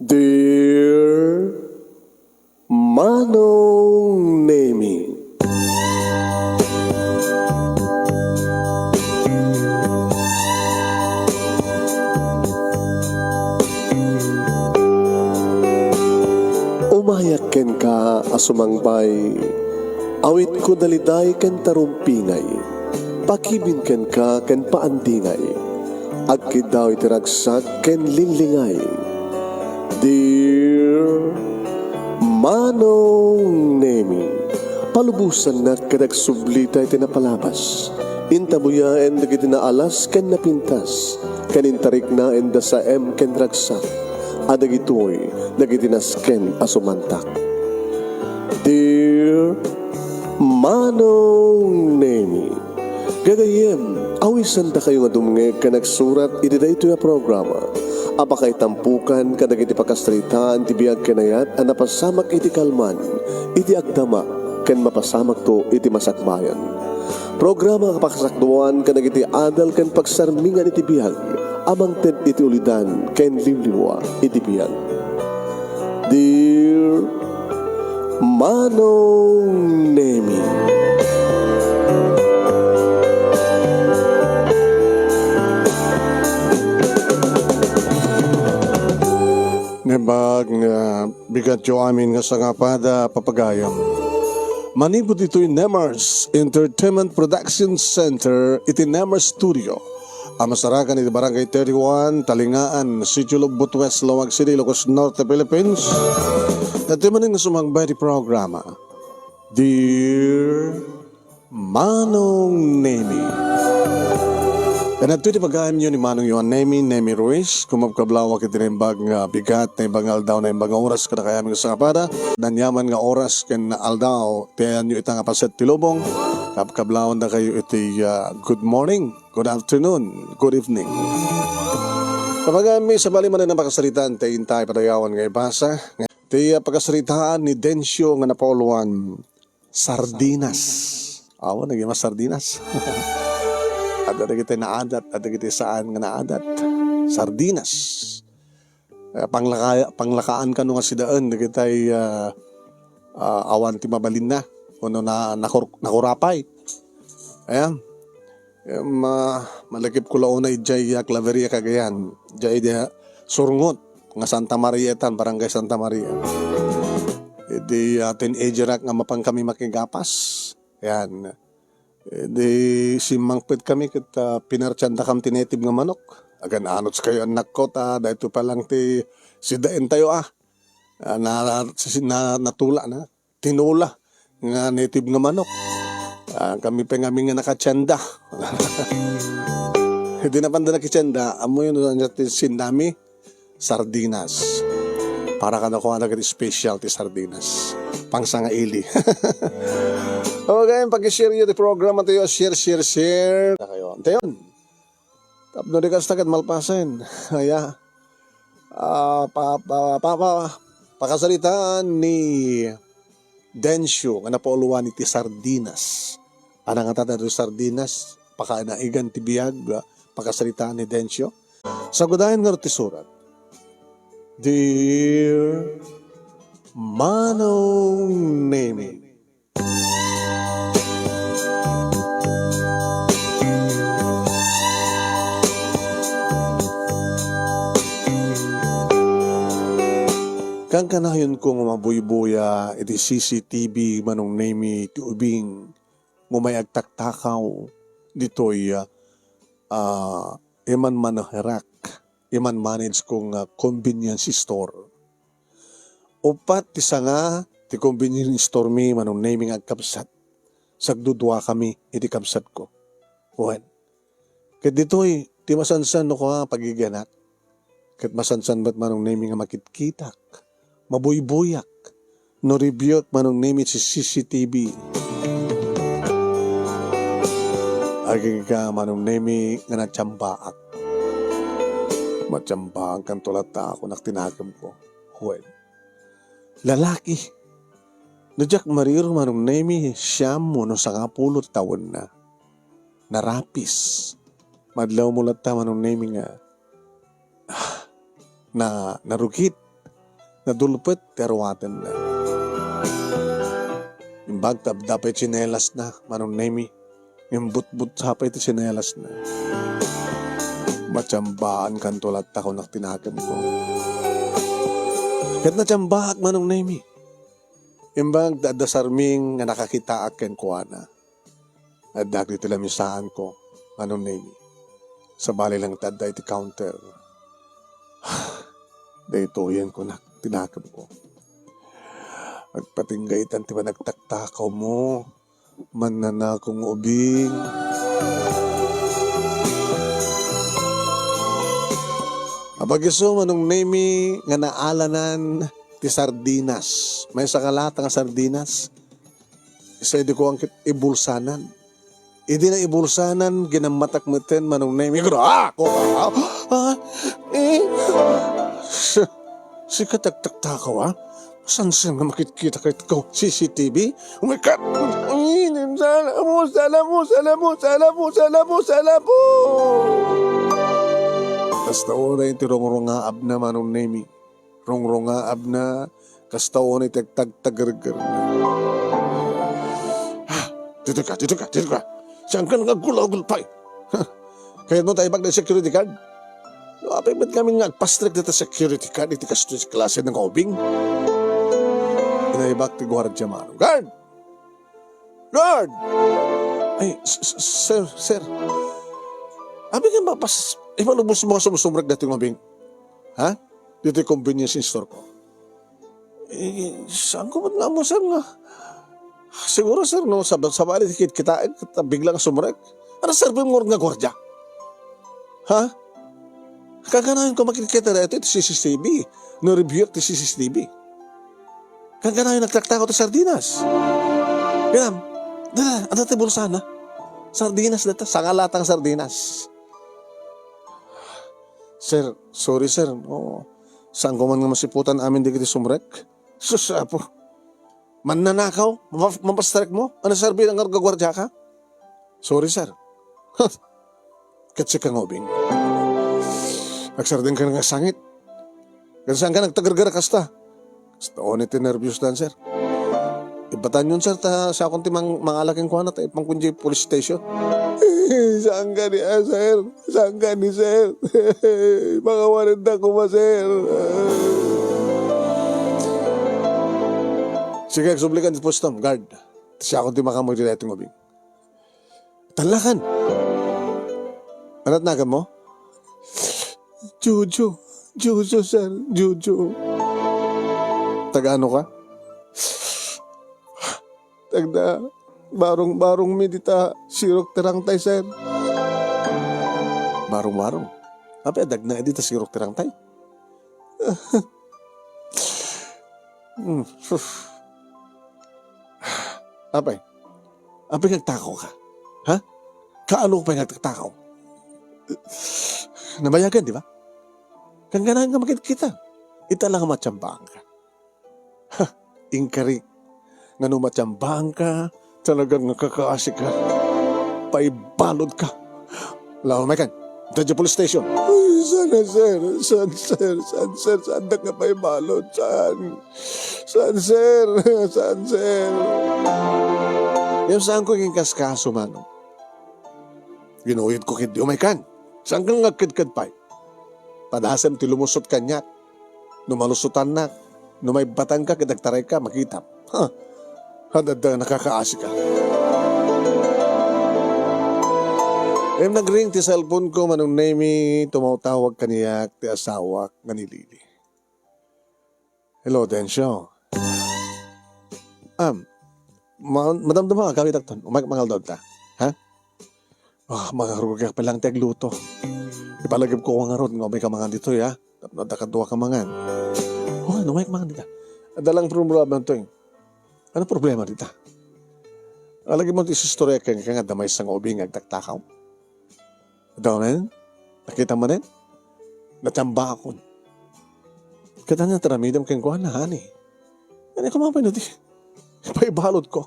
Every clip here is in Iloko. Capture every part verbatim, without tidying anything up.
Dear Manong Nemi. Umayak kenka a sumangbay, awitko daliday ken tarumpingay, pakibin kenka ken paandingay, agkiddaw iti ragsak ken linglingay. Dear Manong Nemi, palubosannak ket agsublita iti napalabas. Intabuyaen dagiti naalas ken napintas, ken intariknaenda saem ken ragsak, a dagitoy dagiti nasken a sumantak. Dear Manong Nemi, gagayyem, awisandakayo nga dumngeg ken agsurat iti daytoy a programa a pakaitampukan kadagiti pakasaritaan ti biag ken ayat a napasamak iti kalman, iti agdama, ken mapasamakto iti masakbayan. Programa a pakasakduan kadagiti adal ken pagsarmingan iti biag a mangted iti ulidan ken limlimua iti biag. Dear Manong Nemi. Naimbag nga bigatyo amin nga sangapada, papagayam. Manipud ditoy Nemars Entertainment Production Center iti Nemars Studio a masarakan iti Barangay thirty-one, Talingaan, Sitio Lobbot West, Laoag City, Ilocos Norte, Philippines. Daytoy manen nga sumangbay ti programa, Dear Manong Nemi. Ken adtoy ti pagayamyo ni Manong Juan Nemi, Nemi Ruiz, kumabkablawak iti naimbag nga bigat, naimbag nga aldaw, naimbag nga oras kadakayo amin nga sangapada. Naniaman nga oras ken aldaw, ti ayanyo ita nga paset ti lubong, kabkablawandakayo iti, ah, good morning, good afternoon, good evening. Kapag mi, sabali manen a pakasaritaan ti intay padayawan nga ibasa, ti, ah, pakasaritaan ni Dencio nga napauluan, sardinas. Awan, naging mas sardinas. Adda dagiti naadat, adda dagiti saan nga naadat. Sardinas. Eh, panglaka-, panglakaan kano nga sidaen, dagitay, ah, ah, awan ti mabalinna. Kuno na, nakur-, nakurapay. Ayan. Em, ah, malakip ko la unay idiay, ah, Claveria, Cagayan. Idiay, idiay, ah, Surngot nga Santa Maria itan, Barangay Santa Maria. Idi, ah, teenager ak nga mapan kami makigapas. Yan. Idi simmangpet kami ket, ah, pinartiandakam ti native nga manok. Agan-anots kayo, annakko, ta daytoy pa lang ti sidaentayo, ah. Ah, na, si-, na, natula na. Tinola nga native nga manok. Ah, kami pay ngamin nga nakatienda. Idi napanda nakitienda, ammoyo no ania ti sinnami? Sardinas. Para kadakuada ket special ti sardinas. Pangsangaili. Okay, pag-share yo ti programa tayo. Share, share, share. Kayo. Tayon. Tapno di kasta ket malpasen. Aya. Ah, pa, pa, pa, pa, pakasaritaan ni Dencio nga napauluan iti sardinas. Anangata daytoy sardinas, pakainaigan ti biag, ah, pakasaritaan ni Dencio. Sagudayen ngarud ti surat. Dear Manong Nemi. Kankanayonko nga mabuybuya iti C C T V, Manong Nemi, ti ubing nga umay agtaktakaw ditoy, ah, imanmanaherak, imanmanageko nga convenience store. Uppat ti sanga ti convenience store mi, Manong Nemi, nga agkabsat. Sagduduakami iti kabsatko. Wen, ket ditoy ti masansan no kua pagigianak. Ket masansan met, Manong Nemi, nga makitkitak, mabuybuyak, no reviewak, Manong Nemi, ti C C T V. Agingga, Manong Nemi, nga natiambaak. Matiambaak, kanto latta ako naktinakemko. Wen, lalaki. No diak mariro, Manong Nemi, siam wenno sangapulo ti tawenna. Narapis. Madlawmo latta, Manong Nemi, nga, ah, na, narugit. Nadulpet ti aruatenna. Imbag ta adda pay tsinelasna, Manong Nemy. Ngem butbutsa pay ti tsinelasna. "Matsambaan kanto latta," kunak ti nakemko. Ket natsambak, Manong Nemy. Imbag ta adda sarming nga nakakitaak kenkuana. Addak ditoy lamisaanko, Manong Nemy. Sabali lang ta adda iti counter. "Daytoyen," kunak ti nakemko. "Agpatinggaytan ti panagtaktakawmo. Mannanakaw nga ubing." Apag-isu, Manong Nemy, nga naalanan ti sardinas. Maysa nga lata nga sardinas. Isu idi kuan ket ibulsanan. Idi naibulsanan, ginammatak metten, Manong Nemy. Gra-, ah! Ko, ah! Ah! Eh! Si-, sika taktaktakaw, ah? Saan, saan nga makitkita ket ikaw? C C T V? Oh my God! Ay, sala mo, sala mo, sala mo, sala mo, sala mo, sala mo! Kasta unay ti rungrungaabna, Manong Nemy. Rungrungaabna, kasta unay ti agtagtagergerna. "Ah, ditoy ka, ditoy ka, ditoy ka. Saan ka nang agulagul pay? Ha? Kayatmo ta ibag dayta security guard?" No, apay met ngamin nga agpastrek dayta security guard iti kastoy a klase nga ubing. Inaibak ti guardia, Manong. "Guard! Guard!" "Ay, s-, s-, sir, sir. Apay nga mapas-, ipalubos mo nga sumsumrek daytoy nga ubing? Ha? Ditoy convenience store ko." "Eh, saan ko met nga ammo, sir, nga? Siguro, sir, no, sab-, sabali ti kitkitaek, ket bigla nga sumrek. Ano serbim ngarud nga guardia? Ha? Kaganayon ko makitkita daytoy iti C C T V. No, review ti C C T V. Kaganayon nagtaktakaw ti sardinas. Kaya, dala, adda ti bulsana. Sardinas dayta, sangalata nga sardinas." "Sir, sorry, sir. No, saan ko man nga masiputan amin dagiti sumrek." "Sus, Apo. Mannanakaw? Mapa-, mapastrek mo? Ano serbi nga guardia ka?" "Sorry, sir." "Ket sika nga ubing. Agsardeng ka nga sangit. Ket saan ka nagtagerger kasta?" "Kasta unay ti nerbios dan, sir. Ibatanyon, sir, ta siakon ti mang-, mangala kenkuana ta ipanko idiay police station." "Saan ka ni, ah, sir? Saan ka ni, sir? Pakawanenda koma, sir." "Sige, agsubli ka iti pwesto, guard. Siakon ti makaammo iti daytoy nga ubing." "Talakan? Ano ti naganmo?" "Jojo. Jojo, sir. Jojo." "Taga-ano ka?" "Tagna barong-barongmi dita sirok ti rangtay, sir." "Barong-barong? Apay a dagnayo dita sirok ti rangtay?" Hmm, sus. "Apay? Apay nga agtakaw ka? Ha? Kaano pay nga agtakaw? Nabayagan, di ba? Kangganaan nga makitkita. Ita lang nga matsambaan ka." Ha, inkari nga no matsambaan ka, talagang nga kakaasi ka. Paibalod ka. Lawa, may kan. Dadya police station. Ay, sana, sir. Saan, sir? Saan, sir? Saan da nga paibalod? Saan? Saan, sir? Saan, sir? Yan saan ko yung kaskaso, Manong. Ginuyod ko kid, umay kan. Saan ka nga agkedked pay? Padasem ti lumusot kaniak. No malusotannak, no maibbatan ka ket agtaray ka, makitam. Ha? Adda nakakaasi ka. Em, nagring ti cellphone ko, Manong Nemy, tumawtawag kaniak ti asawak nga ni Lily. "Hello, Dencio. Am, ma-, madamdama ka, kawitakton. Umayka mangaldaw ta. Ha? Ah, mangarugak pa lang ti agluto. Ipalagip ko ngarud nga umayka mangan ditoy, ha? Tapno adda kadua ka mangan." "Oh, ano, umayka mangan dita. Adda lang problema toy." "Ano problema dita?" "Alagipmo ti istorya kenka nga adda maysa nga ubing nga agtaktakaw?" Adda manen? Nakita manen? Natsambakon. Ket ania ti aramidem kenkuana, honey? Ania koma pay no di paibalod ko.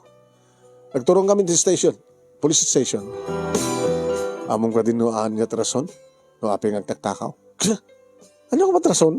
Agturong kami ti station, police station. Ammom kadi no ania ti rason no apay nga agtaktakaw? Ania koma ti rason?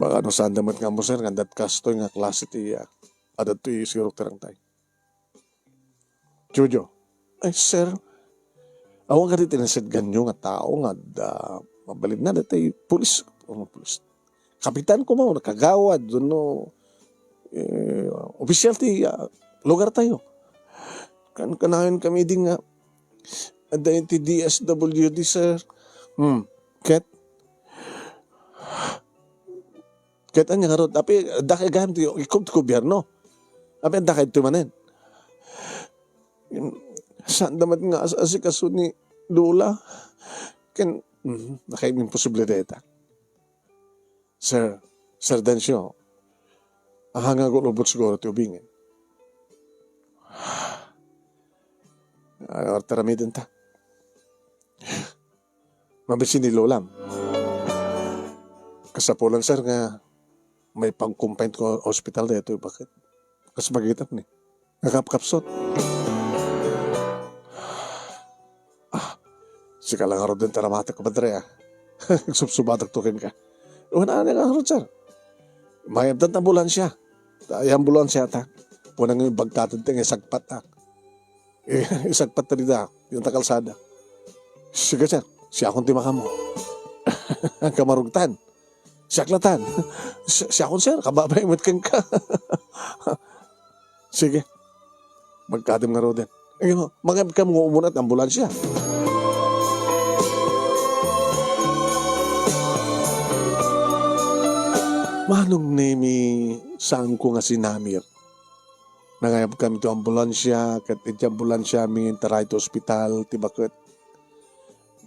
Baka no saanda met nga ammo, sir, nga adda kastoy nga klase ti, ah, adda toy sirok ti rangtay. Jojo. Ay, sir. Awan kadi ti nasidganyo nga tao nga adda mabalinna daytoy pulis, ano, pulis. Kapitan koma, kagawad, no, eh, opisyal ti, ah, lugar tayo. Kan-, kanayon kami di nga, adda iti D S W D, sir. Hmm. Ket? Ket ania ngarud, api, adda kay gayam ti ikkom ti gobierno. Api, adda kay itoy manen. Saanda met nga as-, asikaso ni Lola. Ken, mhm, nakaimposible dayta. Sir, Sir Dencio, aha nga agul-ubot siguro ti ubing? Ay, artaramiden ta. Mabisin ni Lolam. Kasapulan, sir, nga maipang-confine ko ospital daytoy, baket? Kas magitak ni. Nakapkapsot. Ah, sika lang ngaruden ti aramatek, padre, ah. Nagsubsubatak to kenka. Wen, ania ngarud, sir? Mayabdan ambulansya. Ta, ay ambulansya ta. Punang bagkatan ti nga isagpat, ah. Eh, isagpat ta dida, yung ta kalsada. Sige, sir. Siakon ti makamo. Kamarugtan. Siak latan. Si-, siakon, sir. Kababay met kenka. Sige. Magkadim ngaruden. Eh, mangayabkam nga umuna ti ambulansya. Manong Nemi, saanko nga sinamir. Nangayabkami ti ambulansya, ket iti ambulansyami, intaray ti ospital ti baket.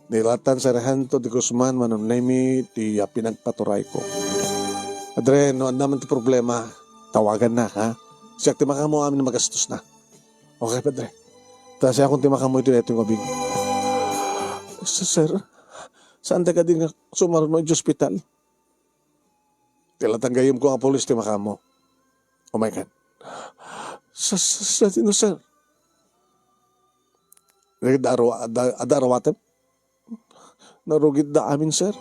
Nilatan Sargento de Guzman, Manong Nemi, ti, ah, pinagpaturayko. Padre, no adda man ti problema, tawagannak, ha? Siak ti makamo amin a magastos na. Okay, Padre. Ta siakon ti makamo iti daytoy nga ubing. Sir, saanda kadi nga sumaruno iti ospital? Ti latang gayyemko nga pulis ti makamo. Umaykan. Sa, sa, sadino, sir? Adda arwa-, adda, adda arwatem? Narugitda amin, sir.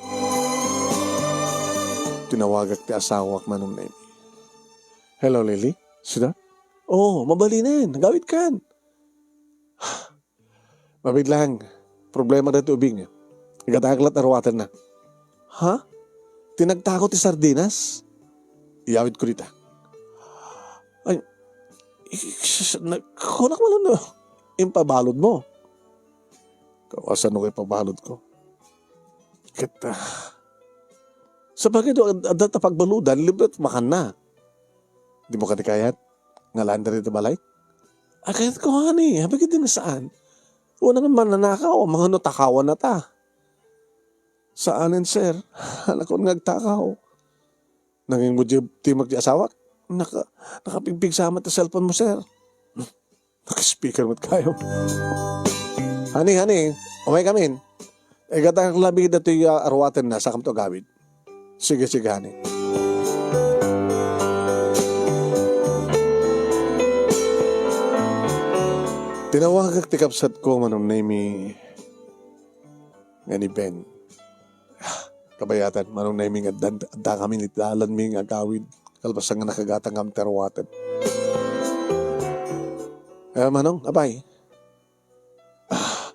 Tinawagak ti asawak, Manong Nemi. Hello, Lily? Sida? Oh, mabalinen. Agawidkan. Mabiit lang, problema daytoy ubing. Igataak la't arwatenna. Ha? Ti nagtako ti sardinas? Iyawidko dita. Ay, i-, s-, na-, kunak man no impabaludmo. Kasano nga ipabaludko? Ket, ah, sabagay, no ad-, adda ta pagbaludan, libre ti makanna. Dimo kadi kayat nga alaen dayta balay? Ay, kayatko, honey. Apay ketdi nga saan? Wen, mannanakaw, mangano takawanna ta? Saanen, sir. Anakon nga agtakaw. Nangin mo di timek ti asawak? Naka-, nakapigpigsa met ti cellphone mo, sir. Naka-speaker met kayo. Honey, honey, umaykamin. Igataak labi daytoy, ah, arwatenna, sakam to agawid. Sige, sige, honey. Tinawagak ti kabsatko, Manong Nemi, nga ni Ben. Kabayatan, Manong Nemi, nga addan-, adda kami iti dalanmi nga agawid, kalpasan nga nakagatangam ti arwaten. Eh, Manong, apay? Ah,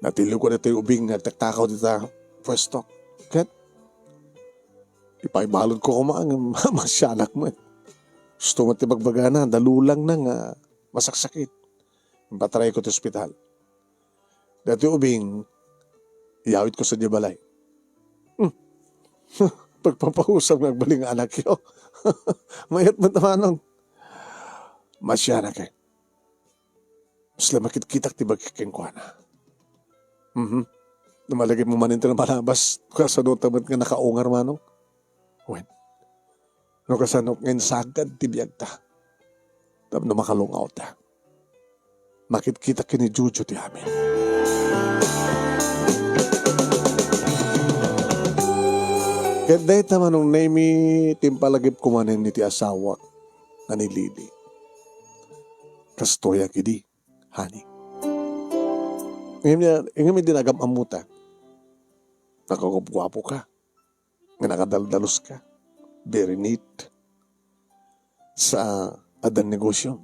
natiliwko daytoy ubing nga agtaktakaw dita puesto. Ket, ipaibaludko koma nga masianak met. Gusto met ti bagbagana, dalulangna nga masaksakit. Impatarayko ti ospital. Daytoy ubing, iyawidko sadiay balay. Hmm. Pagpapausam nga agbalin nga anakyo. Mayat met a Manong. Masianak, eh. Mas la makitkitak ti bagik kenkuana. Mhm. No malagipmo manen ti namalabas, kasano ta met nga nakaungar, Manong? Wen, no kasano nga insagad ti biagta tapno makalungawta. Makitkita ken ni Jojo ti amin. Ket dayta, Manong Nemi, ti impalagipko manen iti asawak nga ni Lily. Kastoyak idi, honey. Ngem, ngem idi nagam-ammota, nakagupguapoka. Nga nakadaldalus ka. very neat. Sa addan negosyo.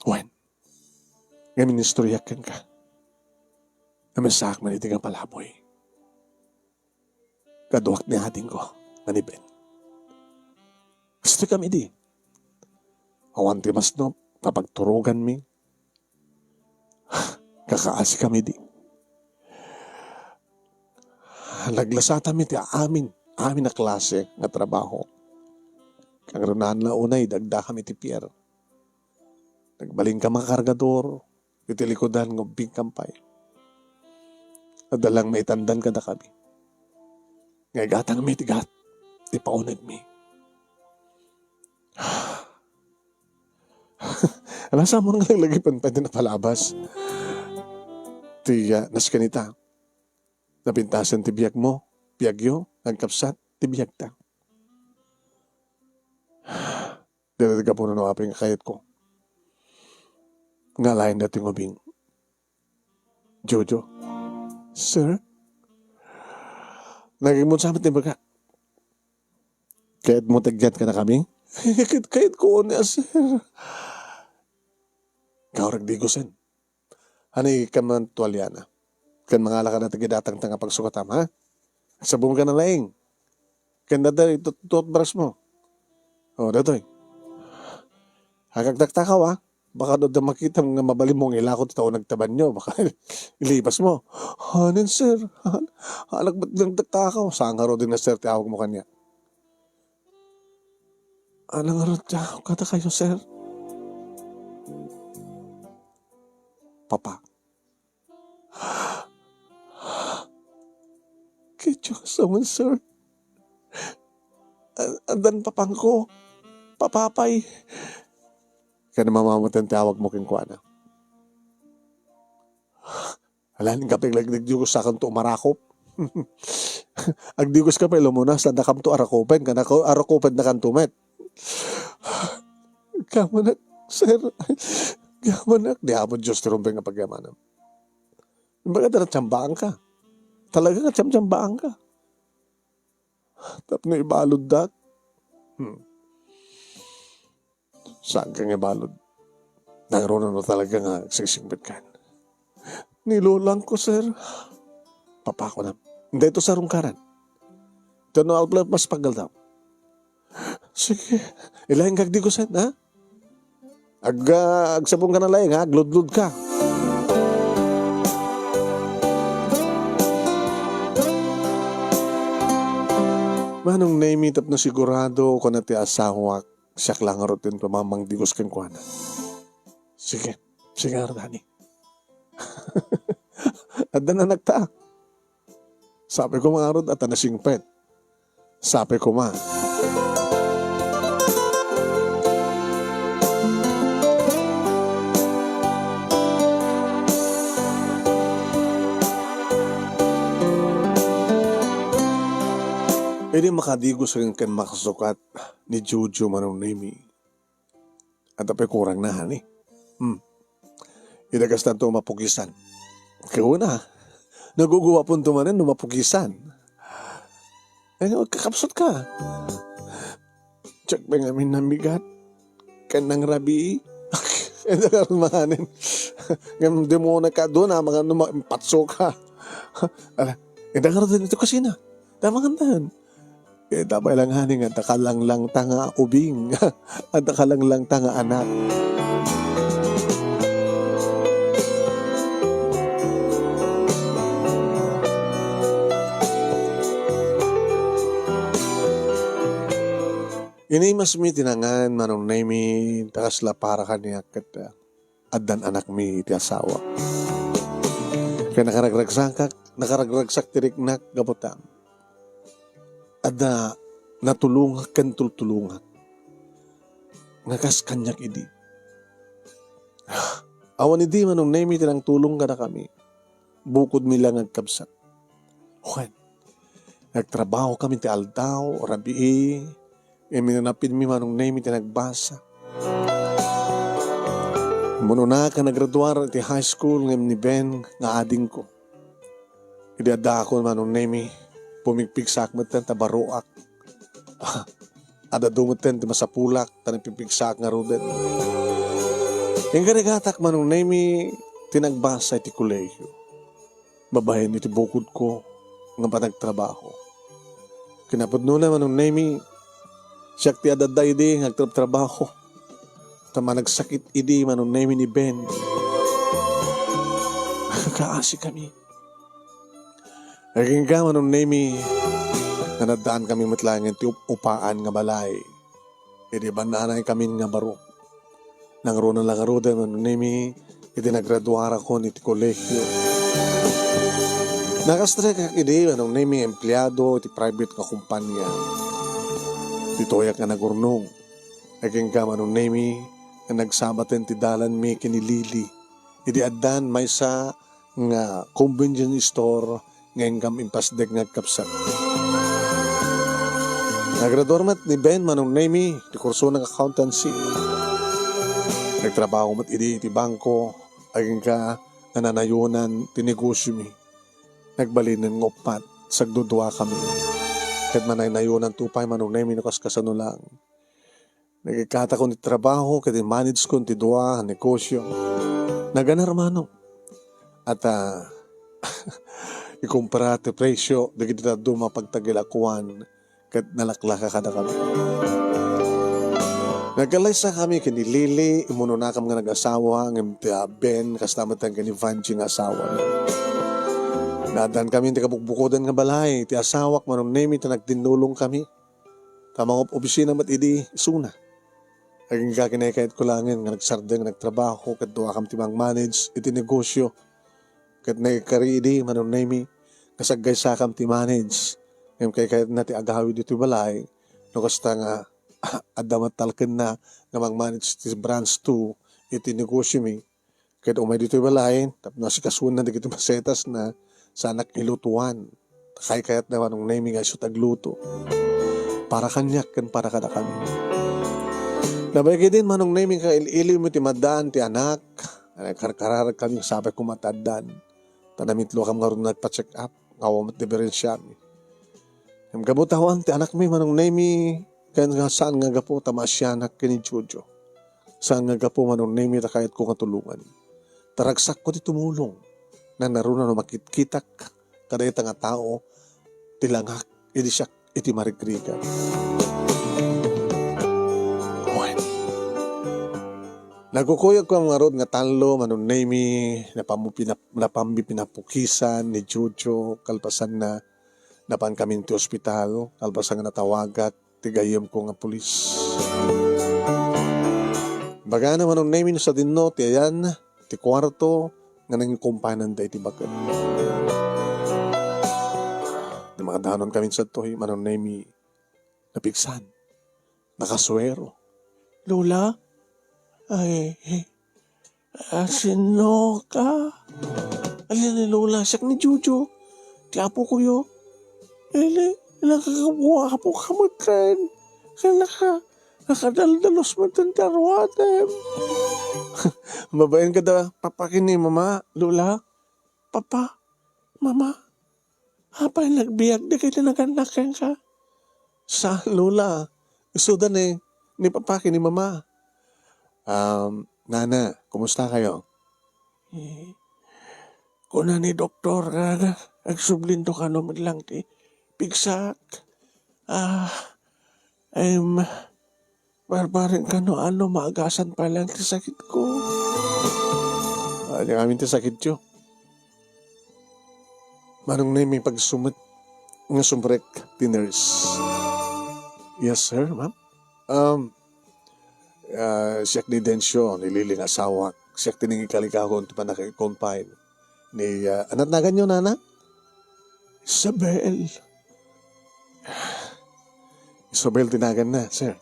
Wen, nga ministeriak kenka. Nga mensaak man iti nga palaboy. Kaduak ni adingko, nga ni Ben. Kastoy kami di. Awan ti masnop, napagturoganmi. Kakaasi kami di. Naglasatami ti amin, amin a klase nga trabaho. Kangrunaanna unay, dagdakami ti pier. Nagbalin ka mga kargador, iti likudan nga ubbing kampay. Adda lang maitandan kadakami. Nga igatangmi ti gat, ti paunegmi. Ala, sa mo nga laglagipen pay ti napalabas. Ti, ah, nasken ita. Napintasen ti biagmo, biagyo, agkapsat, ti biagta. Diri ti gapu no apay nga kayatko nga alaen daytoy nga ubing. Jojo. Sir? Nagimon sa amin ti baga. Kayat mo tagyan ka na kami? Kayat, kayat ko ni, sir. Kaurag di gusen. Ani ka man tualiana? Kan mangala ka na tagidatang ta nga pagsukatam, ha? Sabong ka na laing. Kan dada, tut-, toothbrush mo. O, datoy. Agagdaktakaw, ha? Baka do da makita nga mabalin mo nga ilako ti tao nagtabanyo. Baka ilibas mo. Hanin, sir. Han-, anak ba't nagdaktakaw? Saan nga ro din na, sir, ti awag mo kanya? Anak nga ro ti awag kada kayo, sir? Papa. Ketyo ka sa man, sir. A-, addan papangko. Papapay. Kaya namamamatan ti awag mo kenkuana. Alan, kapag lagdagdigos sakanto umarakop. Agdigos ka pa ilumuna, sa nakamto arakopen, kanako arakopen na kanto met. Gamanak, sir. Gamanak, di Apo Diyos ti rumbeng nga pagyamanam. Kumbaga, tara, tsambaang ka. Talaga nga, tsamtsambaang ka. Tapno ibalud dak. Hmm. Saan ka nga ibalud? Nangruna no talaga nga agsigsingpet kan. Ni lolang ko, sir. Papako na. Hindi ito sarungkaran. Ito no outlet mas pagal daw. Sige. Ilain kag di ko, sir, ha? Ag-, ah, agsabong ka na laeng, ha? Agludlud ka. Manong Nemi, tapno sigurado, kuna ti asawak, siak lang ngarud ti pamamangdigos kenkuana. Sige, sige ngarud, honey. Adda na nagta. Sapay ko ngarud, adda na singpet. Sapay koma. Idi makadigos ken, ken makasukat ni Jojo, Manong Nemi. Adda pay kurangna, honey. Hmm. Ida kastanto mapukisan. Kuna, naguguwaponto manen no mapukisan. Eh, kakapsut ka. Check pa nga amin namigat. Kan nang rabii. Ida ka rin manganin. Ngem di mo na ka doon, ah, mga numa-, patso ka. Ala, ida ka rin dito kusina. Tama nga tayo. Ita pay lang, honey, nga adda ka langlangta nga ubing. Adda ka langlangta nga anak. Inimasmi ti nangan, Manong Nemi, ta kasla para kaniak ket, ah, addan anakmi ti asawa. Ken nakaragragsakak, nakaragragsak ti riknak gapu ta adda natulongak ken tultulongak nga kas kaniak idi. Awan idi, Manong Nemi, ti nangtulong kadakami. Bukodmi la nga agkabsat. Wen, nagtrabaho kami ti aldaw, rabii, ngem inanapinmi, Manong Nemi, ti nagbasa. Umuna ka naggraduar iti high school ngem ni Ben nga adingko. Idi addaakon, Manong Nemi, pumigpigsaak metten ta baroak. Adda dumetten ti masapulak, ta nagpipigsaak ngaruden. Inggarigatak, Manong Nemi, ti nagbasa iti kolehio. Babaen iti bukodko nga panagtrabaho. Kinapudnona, Manong Nemi, siak ti adda idi nga agtrabtrabaho. Ta managsakit idi, Manong Nemi, ni Ben. Kaasi kami. Agingga, Manong Nemi, nga naddaan kami met laengen ti up-upaan nga balay. Idi bannaanay kamin nga baro. Nangruna la ngaruden, Manong Nemi, iti nagraduarakon iti kolehio. Nakastrek idi, Manong Nemi, empleado iti private nga kumpanya. Ditoyak nga nagurnong. Agingga, Manong Nemi, nga nagsabaten ti dalanmi ken ni Lily. Idi addan maysa nga convenience store nga inggam impasdek nga agkapsat. Nagraduar met ni Ben, Manong Nemi, ti kursona nga accountancy. Nagtrabaho met idi iti bangko, agingga nga nanayonan ti negosiomi. Nagbalinen nga uppat, sagdudua kami. Ket manaynayonan to pay, Manong Nemi, no kaskasano lang. Nagikkatakon ti trabaho ket i-managekon ti dua a negosio. Naganar, Manong. At, ah, ikumpara ti presio dagiti dadduma a pagtagil a kuan ket nalaklaka kadakami. Nagkallaysakami ken ni Lily, immunonakam nga nag-asawa, ngem ti, ah, Ben, kasta met ken ni Vangie nga asawa. Naaddankami ti kabukbukodan nga balay ti asawak, Manong Nemi, ta nagtinnulongkami. Ta mangob-obisina met idi isuna. Agingga kinaykayatko laengen nga nagsardeng nga nagtrabaho ket duakam ti mang-manage iti negosio. Ket naikari idi, Manong Nemi, nga saggaysakam ti manage. Ngem kaykayatna ti agawid ditoy balay, no kasta nga adda met talkenna nga mang-manage ti branch two iti negosiomi. Ket umay ditoy balay, tapno asikasuenna dagiti masetasna, saanak ilutuan. Kaykayatna, Manong Nemi, nga isu ti agluto. Para kaniak ken para kadakami. Nabay ketdin, Manong Nemi, nga il-iliw ti maddaan ti anak. Nagkarkararag kami, sapay koma ti addan. Ta namitlo kam ngarud nagpa-check up, nga awan met diperensiami. Ngem gapu ta awan ti anakmi, Manong Nemi, ken nga saan nga gapu ta maasianak ken ni Jojo. Saan nga gapu, Manong Nemi, ta kayatko nga tulongan. Ta ragsakko ti tumulong. Nanaruna no makitkitak kadayta nga tao ti langak idi siak iti marigrigat. Wen. Nagkukuyogko ngarud nga tallo, Manong Nemi, napammi pinap-, napammi pinapukisan ni Jojo, kalpasanna, napankamin ti ospital, kalpasan nga natawagak ti gayyemko nga pulis. Bagana, Manong Nemi, no sadino ti ayan ti kuarto nga nangikonfinenda iti baket. Di makadanon kami sa toy, Manong Nemi, napigsan. Nakasuero. Lola? Ay, eh, asino ka? Alin ni Lola? Siak ni Jojo. Ti apo ko yo. Ili, nakakabuapo ka met ken. Kaya naka, nakadaldalos met ken ti aruatem. Babaen ka da, papa ken ni mama, Lola. Papa, mama. Apay nagbiag dagiti nagannak kenka? Sa Lola, isuda ni, ni papa ken ni mama. Um, nana, kumusta kayo? Eh, kuna ni doktor nga ag-, agsublinto kano met lang ti pigsak. Ah, em, barbareng kano ano maagasan pa lang ti sakitko. Ania ngamin ti sakityo? Manong Nemi, pagsumet nga sumrek ti nurse. Yes, sir, ma'am. Um, ah, siak ni Dencio, ni Lily nga asawak. Siak ti nangikalikakon ti pannaka-confine. Ni, ah, anat naganyo, nana? Isabel. Isabel ti naganna, sir.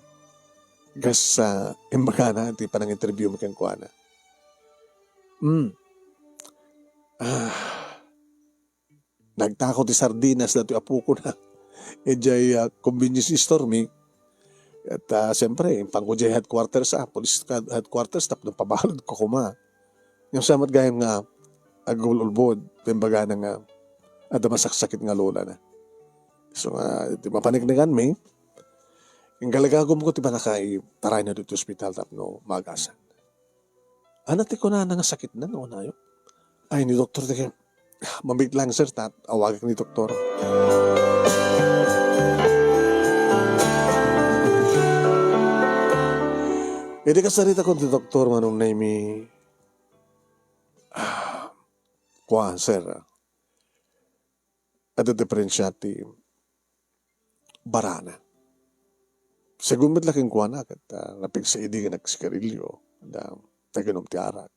Kas, ah, imbagana ti panang-interview mi kenkuana. Hmm. Ah, nagtako ti sardinas datoy apokona. Idiay, ah, convenience store mi. At, ah, siyempre, impangko diay headquarters, ah, police head-, headquarters, tapno pabaludko koma. Ngem sa met gayam nga agul-ulbod, imbagana nga adda masaksakit nga lolana. So nga, ti mapaniknikan mi, Inkaligagumko ti panakaitaray na ditoy ospital tapno maagasan. Ania ti kunana nga sakitna nga unayok? Ay, ni doktor, ti kay, mamit lang, sir, ta awagak ni doktor. Idi kasarita kon ti doktor, Manong Nemy, ah, kuan, sir, ah, adda diferensia ti barana. Segun met la kenkuana, ket, ah, napigsa idi nga nagsigarilyo, da, naginom ti arak.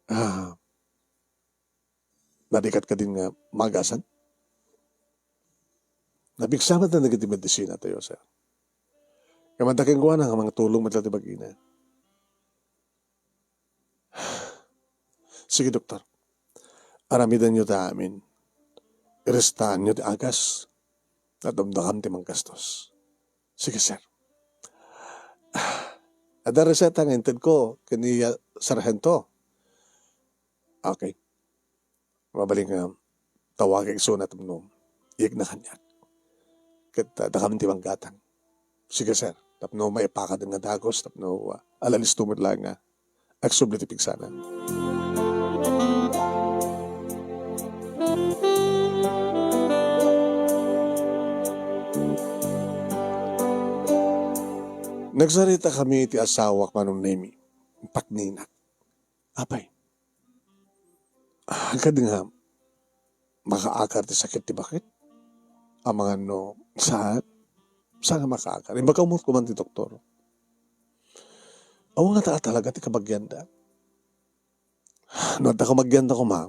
Ah, narigat kadin nga maagasan? Napigsa met dagiti medisina tayo, sir. Kamanta kenkuana nga mangtulong met la ti bagina. Sige, doktor. Aramidenyo ti amin. Irestaanyo ti agas. Adda dakami ti manggastos. Sige, sir. Adda reseta nga intedko ken ni, ah, sarhento. Okay. Mabalin nga tawagek isuna tapno iyegna kaniak. Ket, ah, dakami ti manggatang. Sige, sir. Tapno maipakaden nga dagus, tapno, ah, alalisto met laeng nga agsubli ti pigsana. Nagsaritakami ti asawak, Manong Nemy. Pakninak. Apay, ah, kadi nga makaakar ti sakit ti baket? Amangan no saan? Saan nga makaakar? Imbag umot ko man ti doktor. Awan nga ta talaga ti kabagianda. No adda kabagianda koma,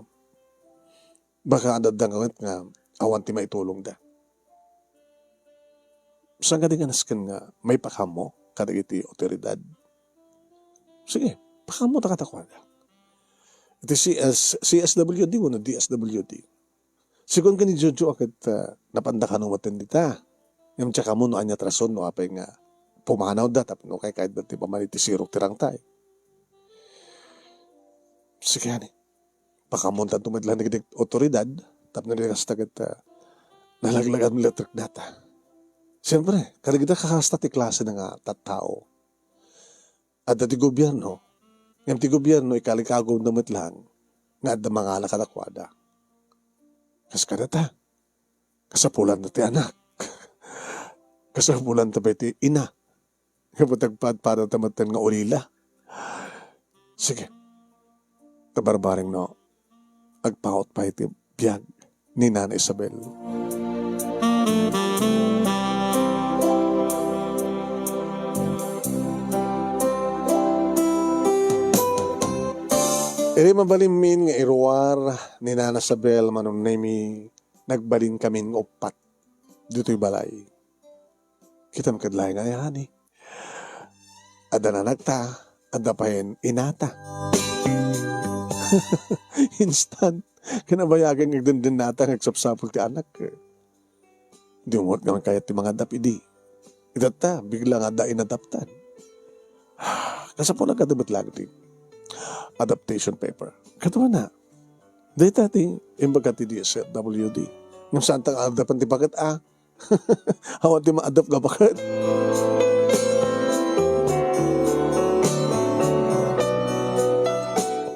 baka adda nga met nga awan ti maitulongda. Saan kadi nga nasken nga maipakammo kadagiti otoridad? Sige, pakammota kadakuada. Iti C S, C S W D wenno D S W D. Sigun ken ni Jojo a ket, ah, napanda kano maten dita. Ngem tsaka mo no ania ti rason no apay nga pumanawda tapno kaykayatda ti pamanitisirok ti rangtay. Sige, ani. Pakamontan to met lang dagiti otoridad, tapno di kasta ket, ah, nalaglagan met ti riknata. Siyempre, kadagita kakasta ti klase na nga tattao. Adda ti gobierno, ngem ti gobierno ikaligagumda met lang nga adda mangala kadakuada. Kas kadata, kasapulan ti anak. Kasapulan pay ti ina. Nga agpadpadata met nga ulila. Sige. Ta barbareng no, agpaut pay ti biag ni Nana Isabel. Iti mabalinmin nga iruar ni Nana Isabel, Manong Nemy, nagbalinkamin nga uppat ditoy balay. Kitam kad laeng nga ayani. Adda nanakta, adda payen inata. Instant. Kinabayagan nga agdendennata nga agsapsapul ti anak. Di umot nga kayat ti mangadap idi. Itatta, bigla nga adda inadaptan. Kasapulan kadi met lang ti adaptation paper. Kaduana, dayta ti imbaga ti D S W D. Ngem saan ta nga adapan ti baket a? Awan ti maadap nga baket.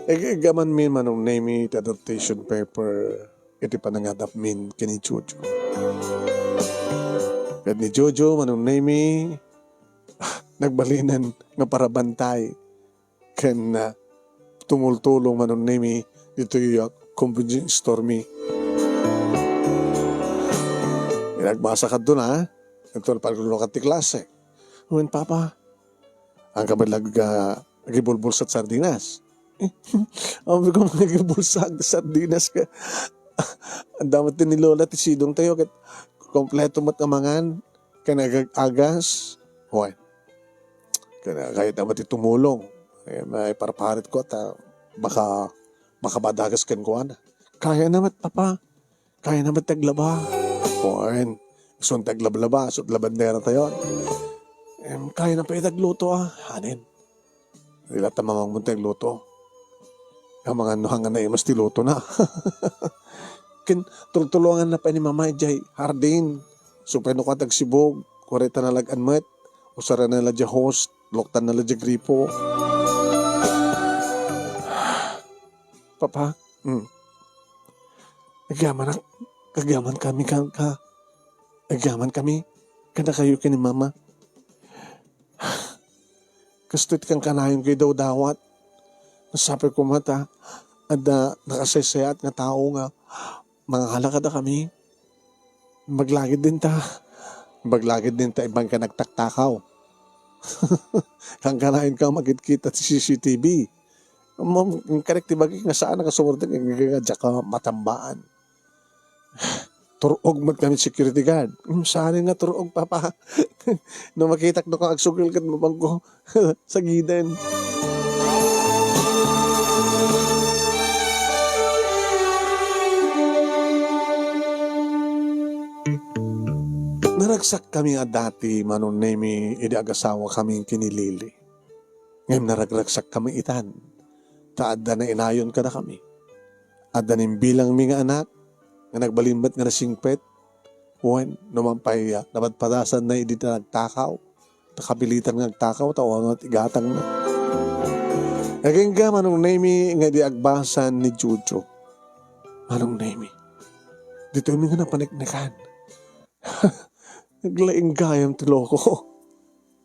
Ig-igamanmi, Manong Nemy, ti adaptation paper iti panangadapmin ken ni Jojo. Ket ni Jojo, Manong Nemy, nagbalinen nga parabantay ken, ah, tumultulong, Manong Nemy, ditoy, ah, convenience store mi. Inagbasa kadto na, ah. Ito, paglunukan ti klase. Wen, Papa, ang kabalag, ah, agibulbulsat sardinas. Ammomi nga agibulsat sardinas ka. Ang damat ni Lola, ti sidong tayo, ket kompleto met nga mangan, ken agag-agas. Wen. Kaya, kaya naman ti tumulong. Eh, maiparparit ko ta baka makabadagas kenkuana. Kaya naman, Papa. Kaya naman taglaba. Wen. Isun taglablaba, isun labandera tayo. Em, kaya na pay tagluto, ah. Hanen. Dila ta mamangmon tagluto. Amangan no hanggan naimas ti luto na. Ken tultulongan na pay ni Mama idiay hardin. Supay no kua ti agsibug, kuarita na la ag-an met, usarana la diay hose, luktanna la diay gripo. Papa, hmm. Agyamanak, agyaman kami ka, ka, agyaman kami, kadakayo ken ni Mama. Kastoy ti kankanayonko idawdawat. Sapay koma ta, adda nakasaysayaat nga tao nga mangala kadakami. Baglagid dinta. Baglagid dinta, imbag ka nagtaktakaw. Kankanayonka makitkita ti C C T V. Mam-, karik ti bagik nga saan a kasumurtek nga, nga, nga diak ka matambaan. Tur-og met kami security guard. "Hmm, saan nga tur-og, Papa?" No makitak no ka agsugil ket mabangko. Sagiden. Naragsak kami a dati, Manong Nemi, idi agasawa kami ken ni Lily. Ngem naragragsak kami itan, ta adda nainayon kadakami. Adda nimbilangmi nga anak, nga nagbalin met nga nasingpet, wen, no man pay, ah, napadpadasanna idi ta nagtakaw, ta kapilitan nga agtakaw, ta awan met igatangna. Agingga, Manong Nemi, nga idi agbasa ni Jojo. Manong Nemi, ditoymi nga napaneknekan. Naglaing gayam ti loko.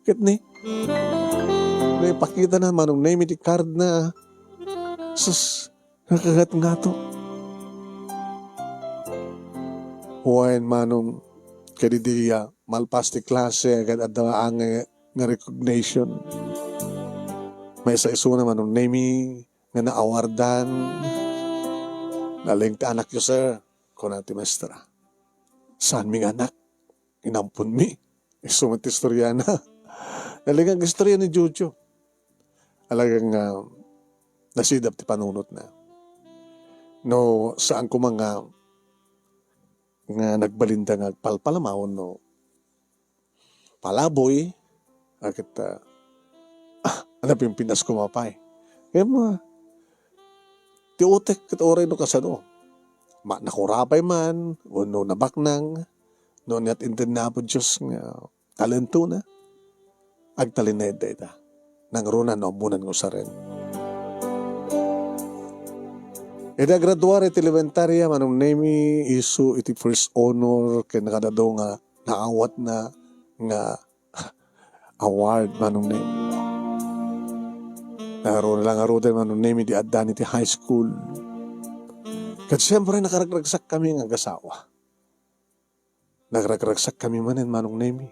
Ket ni, naipakitana Manong Nemi ti cardna. Sus, nakagat ngato. Wen, Manong, ket idi, ah, malpas ti klase, ket adda nga, nga recognition. Maysa isuna, Manong Nemi, nga naawardan. "Naleng ti anakyo, sir," kuna ti maestra. "Saanmi nga anak, inamponmi." Isu met ti istoriana. Naleng nga istorya ni Jojo. Talagang, ah, nasidap ti panunotna. No, saan koma nga, nga nagbalinda nga agpalpalamaw no palaboy, a ket, ah, ah, napimpinas koma pay. Ngem, ah, ti utek ket uray no kasano. Ma-, nakurapay man, wenno nabaknang, no aniat inted ni Apo Dios nga talentona, agtalinaed dayta. Nangruna no ammonan nga usaren. Idi agraduar iti elementaria, Manong Nemi, isu iti first honor ken kadado nga naawatna nga award, Manong Nemi. Nangruna la ngaruden, Manong Nemi, di addan iti high school. Ket siyempre, nakaragragsak kami nga agasawa. Nagragragsak kami manen, Manong Nemi.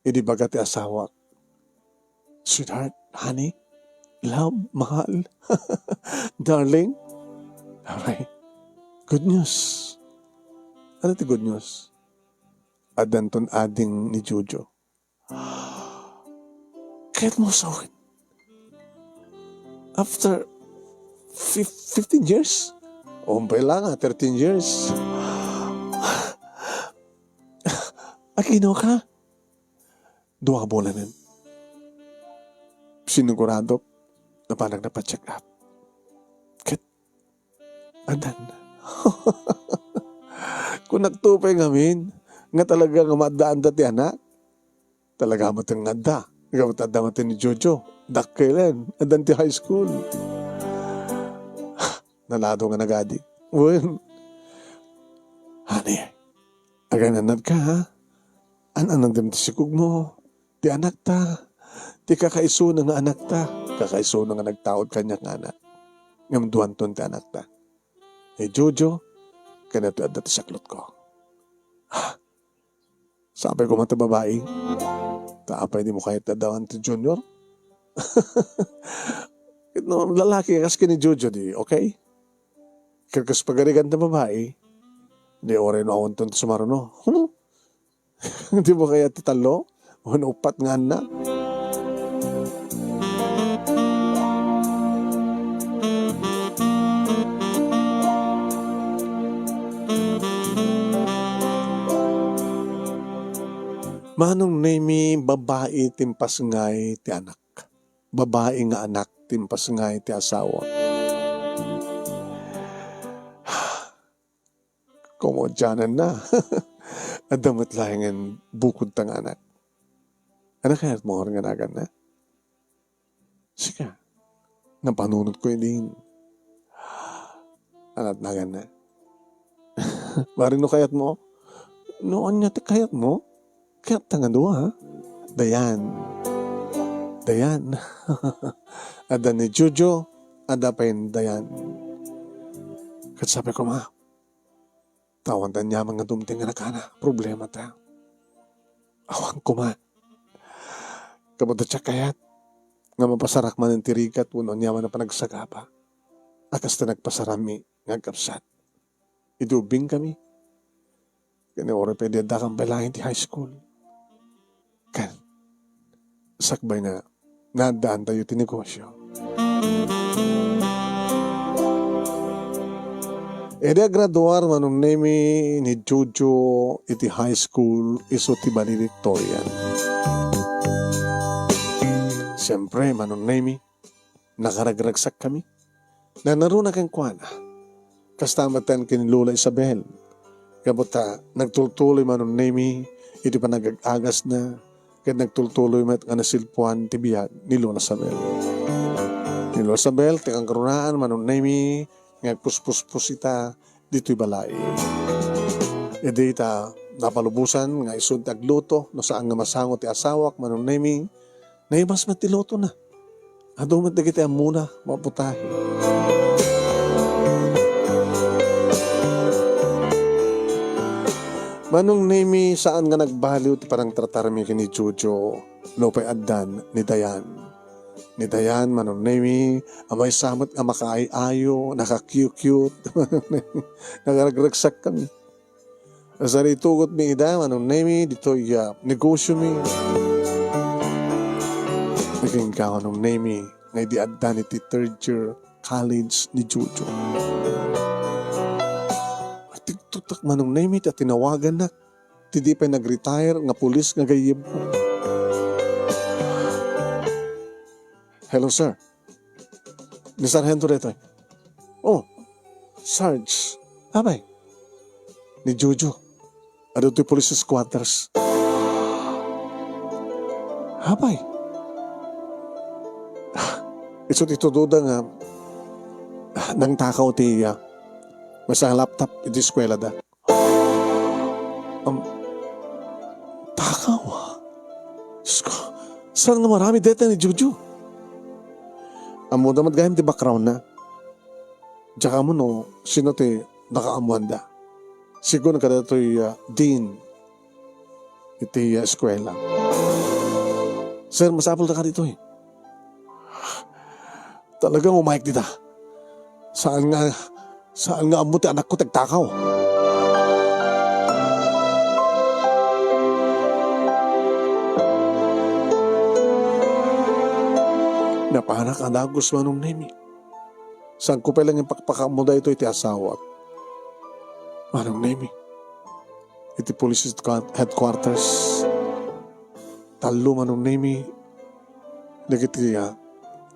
Idi baga ti asawak, "Sweetheart, honey, love, mahal, darling." Aray, good news. Ano ti good news? Addanton ading ni Jojo. Ket mo sawen, after fif-, fifteen years? Umpay la nga, thirteen years. Agino ka? Dua bulanen. Siniguradok, napanak na pa-check up. Ket addan. Kunakto pay ngamin nga talaga nga maaddaanda ti anak. Talaga met nga adda. Gapu ta adda met ni Jojo. Dakkelen. Addan ti high school. Nalado nga nagadi. Wen. Honey, agan-annadka, ha? An-annadem ti sikogmo, ti anakta, ti kakaisuna nga anakta, kakaisuna nga nagtaud kaniak nga anak. Ngem duanton ti anakta. Ni Jojo, ken daytoy adda ti saklotko. Ha? Sapay koma ta babai. Ta apay dimo kayat addawan ti junior? Ket no lalaki, kas ken ni Jojo di, okay? Ket kas pagarigan ta babai, di uray no awanton ti sumaruno. Hmm? Di ba kayat ti tallo? Wenno uppat nga annak? Manong Nemi, babai ti impasngay ti anak. Babai nga anak ti impasngay ti asawa. Kumodiananna. Adda met laengen bukod ta nga anak. Ania kayatmo nga naganna? Sika, napanunotko idin. Ania ti naganna? Bareng no kayatmo? No ania ti kayatmo? Kayatta nga dua, ha? Dayan. Dayan. Adda ni Jojo, adda pay ni Dayan. Ket sabi ko, ma, ta awan ti aniaman nga dumteng nga nakana, problema ta. Awan koma. Kapag ta kayat, nga mapasarak man ti rigat wenno aniaman a panagsagaba. A kas ta nagpasarammi nga agkabsat. Idi ubbing kami. Ken uray pay di adda kan pay laeng ti high school. Ken, sakbay na, naaddaantayo ti negosyo. Idi agraduar Manong Nemi ni Jojo iti high school, isu ti valedictorian. Siyempre, Manong Nemi, nakaragragsakkami. Nanaruna kenkuana. Kasta met ken ni Lola Isabel. Gapu ta nagtultuloy Manong Nemi iti panagag-agasna, ket nagtultuloy met nga nasilpuan ti biag ni Lola Isabel. Ni Lola Isabel, ti kangrunaan Manong Nemi nga agpuspuspos ita ditoy balay. Idi ta napalubosan nga isu ti agluto, no saan nga masango ti asawak Manong Nemi, naimas met ti lutona. Adu met dagiti ammona, maputahi. Manong Nemi, saan nga nagbaliw ti panangtratarmi ken ni Jojo, nupay addan ni Dayan. Ni Dayan, Manong Nemi, a maysa met nga makaay-ayo, naka-cute-cute. Nakaragragsakkami. Asaritugot mi ida, Manong Nemi, ditoy, ah, negosyo mi. Nagingga, Manong Nemi, nga idi addan iti third year college ni Jojo. Atiktutak, Manong Nemi, ta tinawagannak ti di pay nag-retire nga pulis nga gayyemko. Hello, sir. Ni Sargento daytoy. Oh, Sarge. Apay. Ni Jojo. Adu toy police squatters. Apay. Isu ti tudoda nga nangtakaw ti, ah, maysa nga laptop iti eskuelada. Am, takaw? Diyos ko, saan nga maramid dayta ni Jojo? Ammoda met gayam ti background na. Diak ammo no sino ti nakaammoanda. Siguro kadatoy, ah, dean iti, ah, eskuela. Sir, masapul ta ka ditoy. Talagang umayek dita. Saan nga, saan nga ammo ti anakko ti agtakaw? Napanak a dagus, Manong Nemi. Saanko pay laeng ipakpakaammo daytoy iti asawak. Manong Nemi. Iti police headquarters. Tallo, Manong Nemi. Dagiti, ah,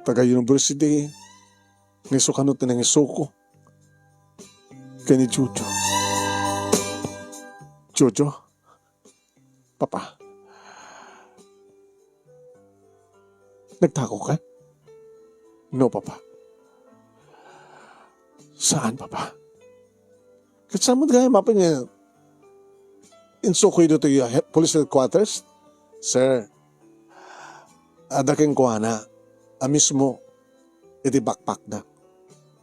taga-university. Nga isu kano ti nangisuko ken ni Jojo. Jojo? Papa? Nagtakaw ka? No, Papa. Saan, Papa? Ket saan met gayam apay nga insukoy ditoy, ah, he-, police headquarters? Sir, adda kenkuana a mismo iti backpackna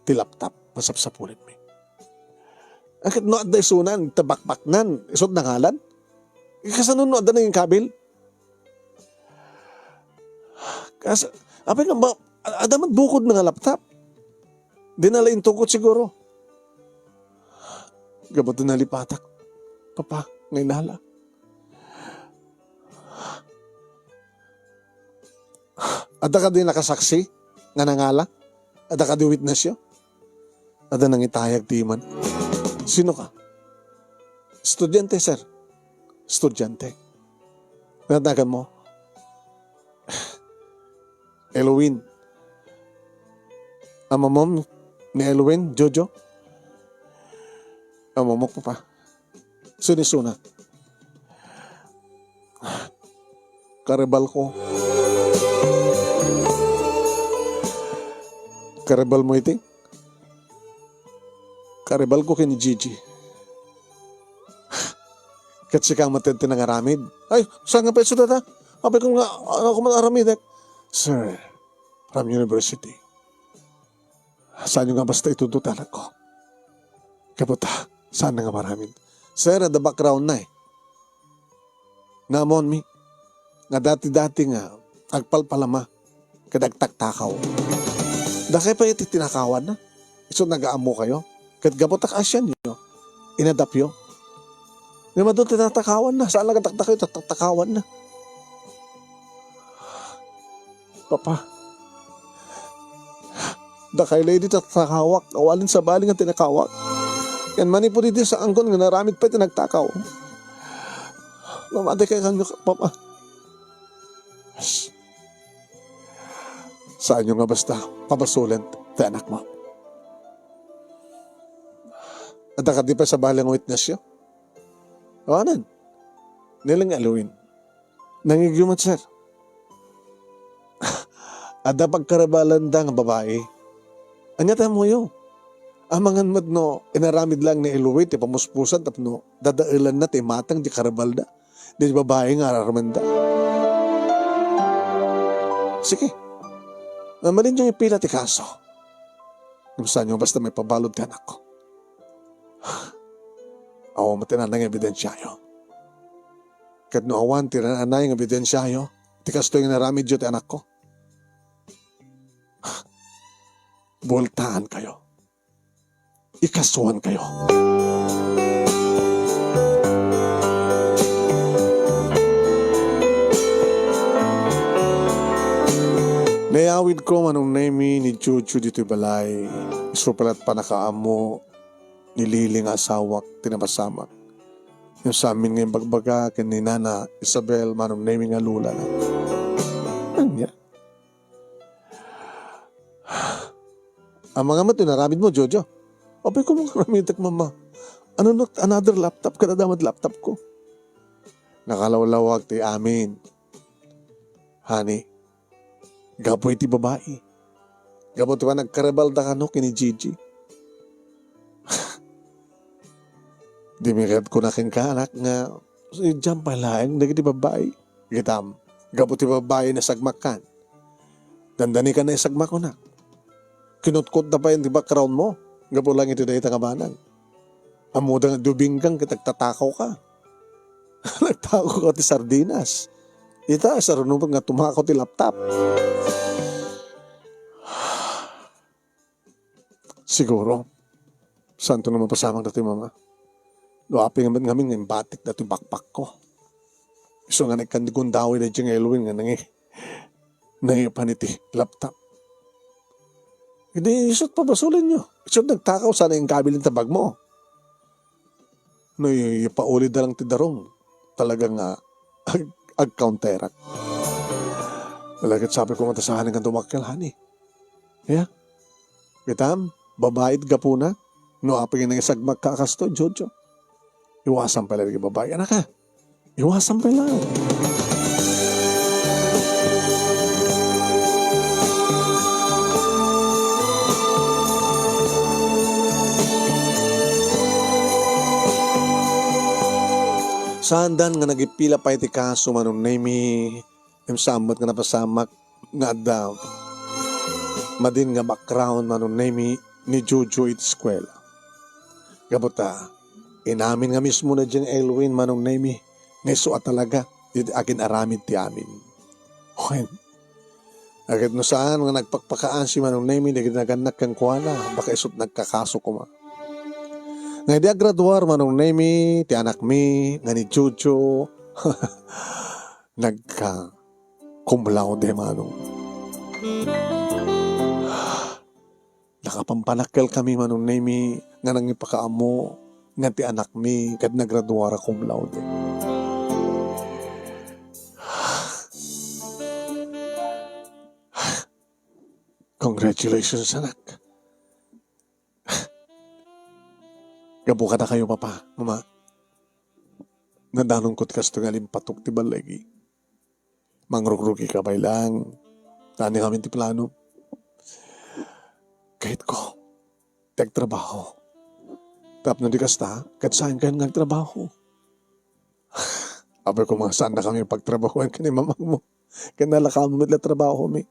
ti laptop, masapsapulenmi. Ket no adda isunan, ta backpacknan, isu't nangalan? Kasano no adda nangin kabil? Kas-, apay nga ba, adda met bukod nga laptop. Di na la intukot siguro. Gapu ta nalipatak, Papa, nga inala. Adda kadi nakasaksi nga nangala? Adda kadi witnessyo? Adda nangitayag ti iman? Sino ka? Estudiante, sir. Estudiante. Ano tawag mo? Eloise. Amamom ni Eloise, Jojo? Amamok, Papa. Sinisuna. Karebalko. Karebalmo iti? Karebalko ken ni Gigi. Ket sika met ti nangaramid. Ay, saan nga pay isu dayta? Apay ko nga, ano ko man aramidek? Sir, from university. Saanyo nga basta itudlo ti anakko? Gapu ta, saan nga maramid? Sir, adda background na eh. Naammoanmi nga dati-dati nga agpalpalama ket agtaktakaw. Dakay pay iti tinakawanna. Isu nagaammokayo. Ket gapu ta kaasianyo, inadaptyo. Ngem adu ti tatakawanna, saan nga takdakayo, taktakawanna. Papa, dakay la idi tatakawak, awalin sabali nga tinakawak. Ken manipud idi saanko nga naramid pay ti nagtakaw. Mamatay kay kanyo, Papa. Saanyo nga basta pabasolen ti anakmo. Adda kadi pay sabali nga witnessyo? Awanen. Niling Elwin. Nangngegyo met, sir. Adda pagkarebalanda nga babai. Ania ti ammoyo? Amangan met no inaramid laeng ni Elwin ti pamuspusan tapno dadaelanna ti imatang ti karebalda. Di babai nga ararmenda. Sige. Mabalinyo ipila ti kaso. Ngem saanyo basta maipabalud ti anakko. Awan met ti naan-anay nga ebidensiayo. Ket no awan ti naan-anay nga ebidensiayo, ti kastoy nga inaramidyo ti anakko. Bueltaankayo. Ikasuankayo. Nayawidko, Manong Nemy, ni Jojo ditoy balay. Isu pay la't pannakaammo ni Lily nga asawak ti napasamak. Ngem saan nga imbagbaga ken ni Nana Isabel, Manong Nemy, nga lolana. Ania? Amangan met ti inaramidmo, Jojo. Apay ko nga aramidek, Mama. Ano no another laptop ken adda met laptopko? Nakalawlawag ti amin. Honey, gapu iti babai. Gapu ti panagkarebalda kano ken ni Gigi. Di met ket kuna kenka, anak, nga idiam pay laeng dagiti babai. Kitam, gapu ti babai nasagmakkan. Dandani ka naisagmak, anak. Kinutkot na pay ti background mo. Gapu lang iti dayta nga banag. Ammoda nga dubinggang ket agtatakaw ka. Nagtakaw ka ti sardinas. Ita, saruno nga tumakaw ti laptop. Siguro, saanto nga mapasamak datoy, Mama. No apay nga met ngamin nga imbatik datoy backpackko. Isu nga naikkan ti gundaway daydiay nga Elwin nga nangi-, nangipan iti laptop. Idi isu't pabasolenyo. Isu't nagtakaw, saan nga inkabil ti bagmo. No i-, ipaulida lang ti darong, talaga nga ag-, agkaunterak. Talaga, sabi ko, matasahan nga dumakkel, honey. Ya? Kitam, babai ti gapuna. No apay nga naisagmak ka a kastoy, Jojo. Iwasam pay la dagiti babai. Anak, a. Iwasam pay la. Saandan nga nagipila pay ti kaso, Manong Nemy, ngem saan met nga napasamak nga adda madin nga background, Manong Nemy, ni Jojo iti eskuela. Gapu ta, inamin nga mismo ni Jing Elwin, Manong Nemy, nga isu a talaga iti agin-aramid ti amin. Wen, a ket no saan nga nagpakpakaasi, Manong Nemy, dagiti nagannak kenkuana, baka isu't nagkakaso koma. Nga idi agraduar, Manong Nemy, ti anakmi nga ni Jojo, nagka cum laude, Manong. Nakapanpanakkelkami, Manong Nemy, nga nangipakaammo nga ti anakmi ket nagraduara cum laude. Congratulations, anak. Gapu kadakayo, Papa, Mama. Nadanonko ti kastoy nga alimpatok ti balligi. Mangrugrugika pay laeng. Tani ngamin ti plano. Kayatko ti agtrabaho. Tapno di kasta, ket saankayon nga agtrabaho. Apay, koma, saannakami pagtrabahoan ken ni mamangmo. Ken nalakaam met la trabahomi.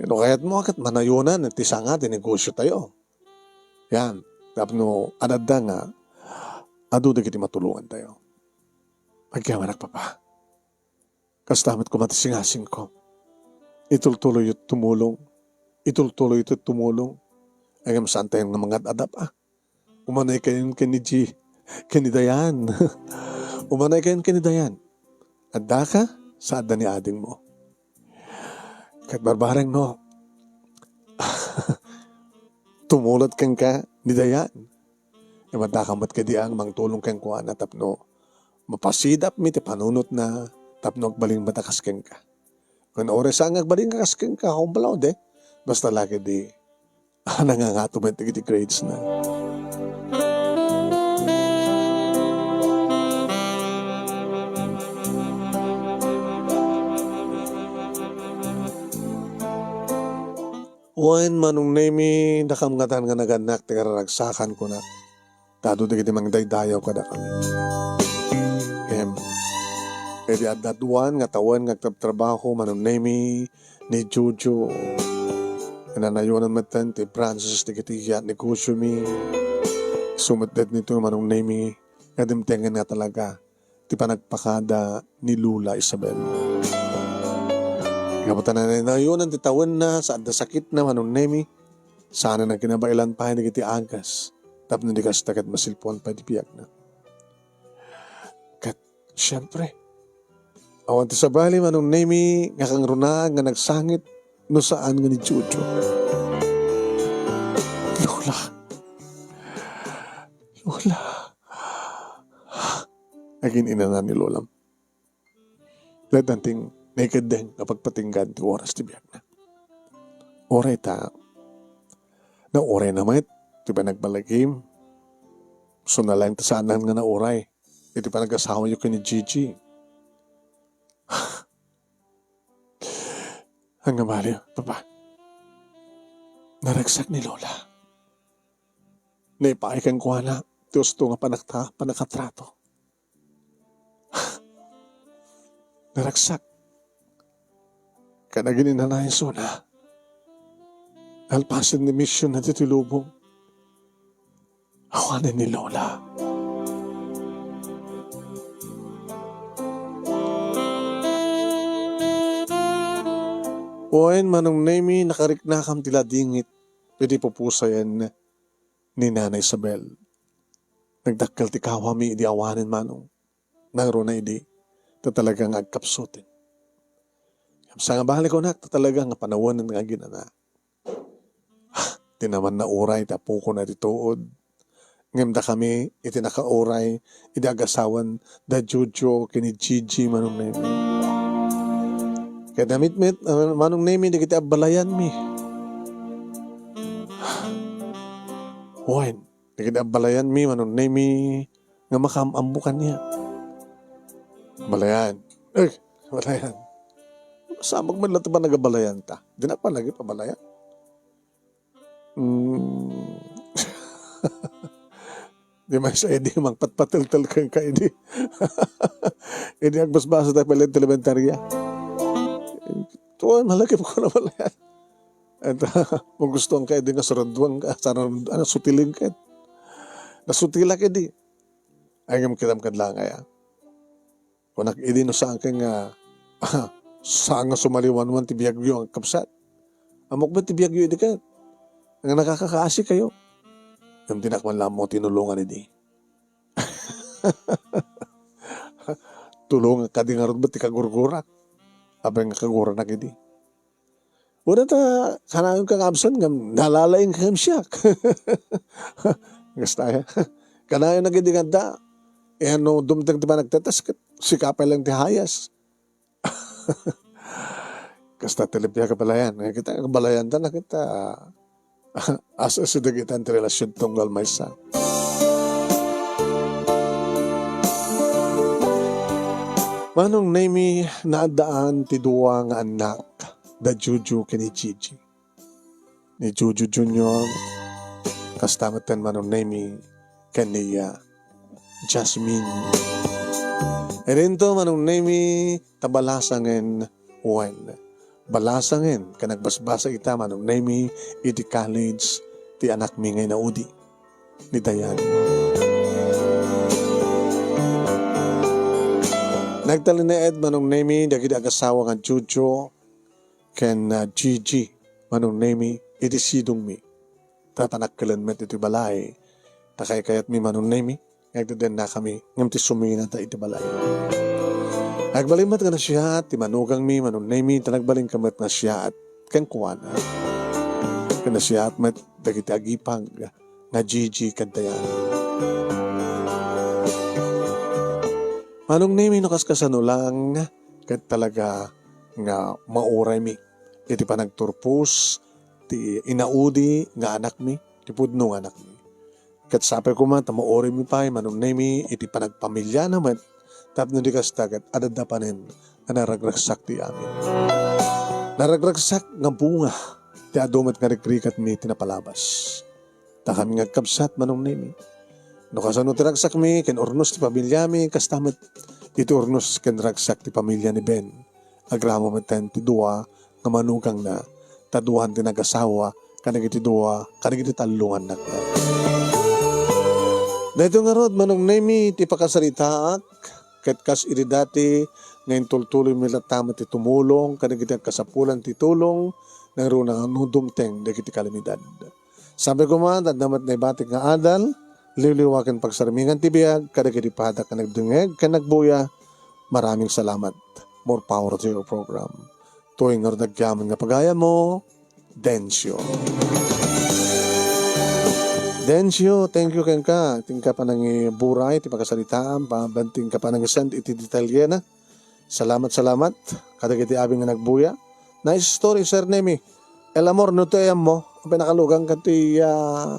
No kayatmo, ket manayonan ti sanga ti negosiotayo. Yan. Tapno adda nga adu dagiti matulongantayo. Agyamanak, Papa. Kasta met koma ti singasingko. Itultuloyyo tumulong. Itultuloyyo ti tumulong. Ngem saantayon nga mangad-adap, a. Umanaykayon ken ni G-, ken ni Dayan. Umanaykayon ken ni Dayan. Addaka, sa adda ni adingmo. Ket barbareng no, tumulot kenka ni Dayan. Ngem addaka met kadi a mangtulong kenkuana tapno mapasidapmi ti panunotna tapno agbalin met a kas kenka. Ken uray saan nga agbalin a kas kenka, kumbalaw de. Basta la ketdi a nangangato met dagiti grades na. Wen, Manong Nemi, dakam ngatan nga nagannak ti kararagsakan, kunak. Ta adu dagiti mangdaydayaw kadakami. Ngem, idi adda duan nga tawen nga agtrabtrabaho, Manong Nemi, ni Jojo. Nanayonan metten ti branches dagiti negosiomi. Isu met daytoy, Manong Nemi, nga dimtengen nga talaga ti panagpakada ni Lola Isabel. Gapu ta nanayonan ti tawenna, sa adda sakitna, Manong Nemi, saan a nagkinabaelan pay dagiti agas, tapno di kasta ket masilpuan pay ti biagna. Ket, siempre, awan ti sabali, Manong Nemi, nga kangruna nga nagsangit no saan nga ni Jojo. Lola. Lola. Agin-inana ni Lolam. Ket anting naikeddeng nga pagpatinggaan ti oras ti biagna. Uray ta, nauray na met ti panagbalagim. Isu na laeng ti saanen nga nauray iti panagasawayo ken ni Gigi. Ania bali, Papa? Naragsak ni Lola. Naipaay kenkuana ti husto nga panakta-, panakatrato. Naragsak. Ket agin-inana isuna, nalpasen ni mision ditoy lubong. Awanen ni Lola. Wen, Manong Nemi, nakariknakam ti ladingit iti pupusayan ni Nana Isabel. Nagdakkel ti kawami idi awanen, Manong. Nangruna idi, ta talaga nga agkapsuten. Sangabali kunak, ta talaga nga panawen nga agin-inana. Ti naman nauray ti apokon a di tuod. Ngem dakami iti nakauray idi agasawan da Jojo ken ni Gigi, Manong Nemi. Ket namitmit, ah, Manong Nemi, dagiti abbalayanmi. Wen, dagiti abbalayanmi, Manong Nemi, nga makaam-ammo kaniak. Abalayan. Eh, abalayan. Sabag man lang ti panagabalayanta. Dinak man lagi pabalayan. Hmm. Di man sa idi mangpatpateltel kenka idi. Idi agbasbasa tayo pala elementarya. Tuwan, malagip ko na pala yan. At, ah, magustuhan ka idi nga suraduan ka, sana, ano, sutiling ka. Nasutilak idi. Ay, ngam kitam kadlangay, ah. Kunak idi no saan ka nga, saan nga sumaliwanwan ti biagyo, ang kapsat. Ammok met ti biagyo idi ket nga nakakakaasi kayo. Ngem dinak man lammo tinulongan idi. Tulongan kadi ngarud met ti kagurgurak. Apay nga kaguranak idi. Wen ta, kanayon ka nga absent ngem nalalaing ka ngem siak. Kasta aya. Kanayon na gid nga adda. Eh, no dumteng ti panagtetes, ket sika pay lang ti hayas. Kasta ti libiag a balayan. Nga kita, balayan ta na kita. As, as, dagita ti relasyon tunggal maysa. Manong Nemi, naaddaan ti dua nga annak, da Jojo ken ni Gigi. Ni Jojo Junior, kasta met ken Manong Nemi ken ni, ah, Jasmine. Idinto, Manong Nemi, ta balasangen wen. Balasangen ken nagbasbasa ita, Manong Nemi, iti college ti anakmi nga inaudi ni Dayan. Nagtalinaed, Manong Nemi, dagiti agasawa nga Jojo ken, ah, Gigi, Manong Nemi, iti sidongmi. Ta panagkelen met iti balay. Ta kaykayatmi, Manong Nemi, nga agdedennakami, ngem ti suminata iti balay. Agbalin met nga nasiaat ti manugangmi, Manong Nemi, ta nagbalinka met nga siaat kenkuana. Ken nasiaat met dagiti agipag nga Gigi ken Dayan. Manong Nemi, no kaskasano lang, ket talaga nga mauraymi iti panagturpos ti inaudi nga anakmi, ti pudno nga anakmi. Ket sapay koma ta mauraymi pay, Manong Nemi, iti panagpamiliana met tapno di kasta ket adda panen a naragragsak ti amin. Naragragsak nga bunga ti adu met nga rikrikatmi ti napalabas. Ta kami nga agkabsat, Manong Nemi, no kasano ti ragsakmi ken urnos ti pamiliami, kasta met iti urnos ken ragsak ti pamilia ni Ben. Agramo metten ti dua nga manugangna, ta duan ti nagasawa kadagiti dua, kadagiti tallo nga annakna. Daytoy ngarud, Manong Nemi, ti pakasaritaak, ket kas idi dati nga intultuloymi latta met ti tumulong kadagiti agkasapulan ti tulong, ngaruna nga dumteng dagiti kalamidad. Sapay koma, adda met naibatik nga adal, liwliwa ken pagsarmingan ti biag kadagiti padak nga nagdengngeg ken nagbuya. Maraming salamat. More power to your program. Toy ngarud agyaman nga pagayammo, Dencio. Dencio, thank you kenka. Ti inka panangiburay ti pakasaritaam, pa-, ban ti inka panangisend iti detalyena. Salamat, salamat kadagiti amin nga nagbuya. Nice story, Sir Nemi. El Amor, no ti ammo, ang pinakalugan ka ti, ah,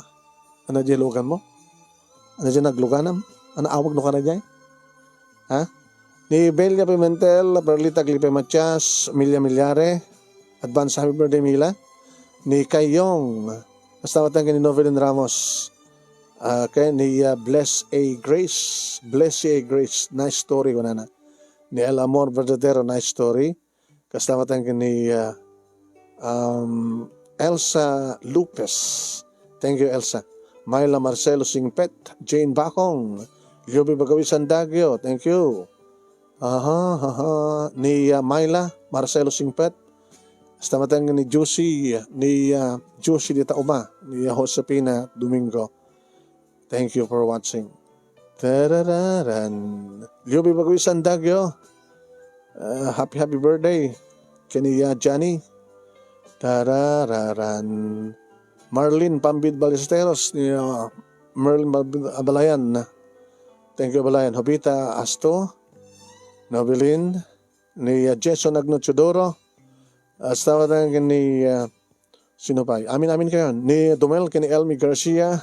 ano di lugan mo? Ano di nagluganam? Ano awag no ka na di? Ha? Ni Belia Pimentel, Perlita Aglipe Matias, Milia Miliare, advance happy birthday, Mila. Ni Kayong, basta matang ni Novelin Ramos. Ah, kay ni, ah, Bless A Grace. Bless A Grace. Nice story, kunana. Ni El Amor Verdadero, nice story. Kasta met ken ni, ah, um, Elsa Lopez. Thank you, Elsa. Myla Marcelo Singpet, Jane Bakong, Yobi Bagawisan Dagio. Thank you. Aha, aha. Ni, ah, Myla Marcelo Singpet. Kasta met ken ni Josie, ni, ah, Josie Dita Uma, ni, ah, Josefina Domingo. Thank you for watching. Tarararan. Liobi Baguisan Dagyo. Ah, happy, happy birthday. Kaniya Johnny. Tarararan. Marlene Pambid Ballesteros. Ni, ah, Marlene Pambid Abalayan. Thank you, Abalayan. Hobita Asto. Nobilin. Ni, ah, Jason Agno Teodoro. Hasta ni, ah, sino pa? Amin, amin kayo. Ni Domel, kini Elmi Garcia.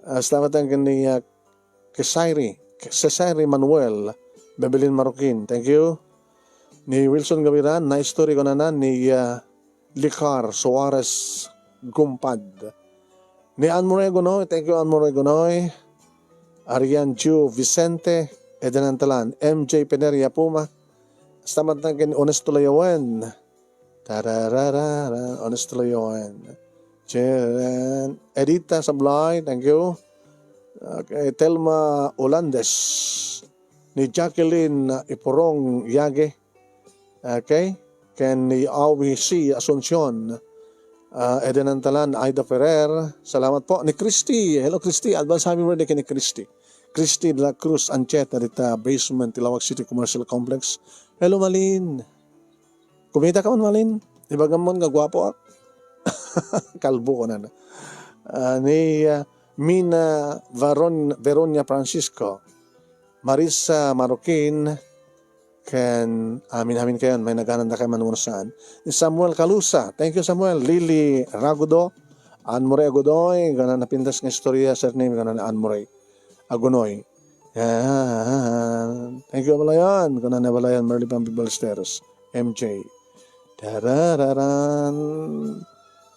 Ah, salamat ang kini, ah, Kesairi, Kesairi Manuel, Bebelin Marokin. Thank you. Ni Wilson Gaviran, nice story ko na na, ni, ah, Licar Suarez Gumpad. Ni Anne Marie Gonoy, thank you, Anne Marie Gonoy. Arian Ju Vicente, Eden Antalan, M J Peneria Puma. Salamat ang kini Honesto Layawen. Tararara, Honesto Leon. Jeren, Edita Sablay, thank you. Okay, Telma Olandes. Ni Jacqueline Ipurong Yage. Okay. Ken ni Awi C. Asuncion. Ah, Eden Antalan, Aida Ferrer. Salamat po. Ni Christy. Hello, Christy. Advance happy birthday kay ni Christy. Christy de la Cruz Ancheta dita basement, Ilawag City Commercial Complex. Hello, Malin. Kumita ka man, Malin. Ibagam man nga gwapo ak. Kalbo ko na, no? Ah, ni, ah, Mina Varon-, Veronia Francisco, Marisa Maroquin, ken amin-amin kayon, may naghanan da kayo man uno saan. Ni Samuel Calusa, thank you, Samuel. Lily Ragudo, Anne Marie Agudoy, gana napintas nga istorya, surname, gana na Anne Marie Agunoy. Yan. Thank you, Abalayan. Kuna ni Abalayan, Merly Pampi Ballesteros, M J. Tarararan.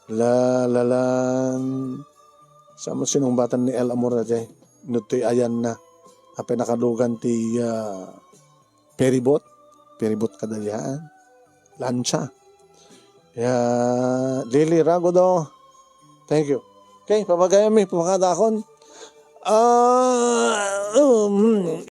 La, la, lan. Sa mo sinungbatan ni El Amor, jay? Nudtoy ayan na. Apay nakadugan ti, ah, ferryboat. Ferryboat kadayaan. Lancha. Ya, Lily Ragodo. Thank you. Okay, papagayam mi, pumangada akon. Ah, um,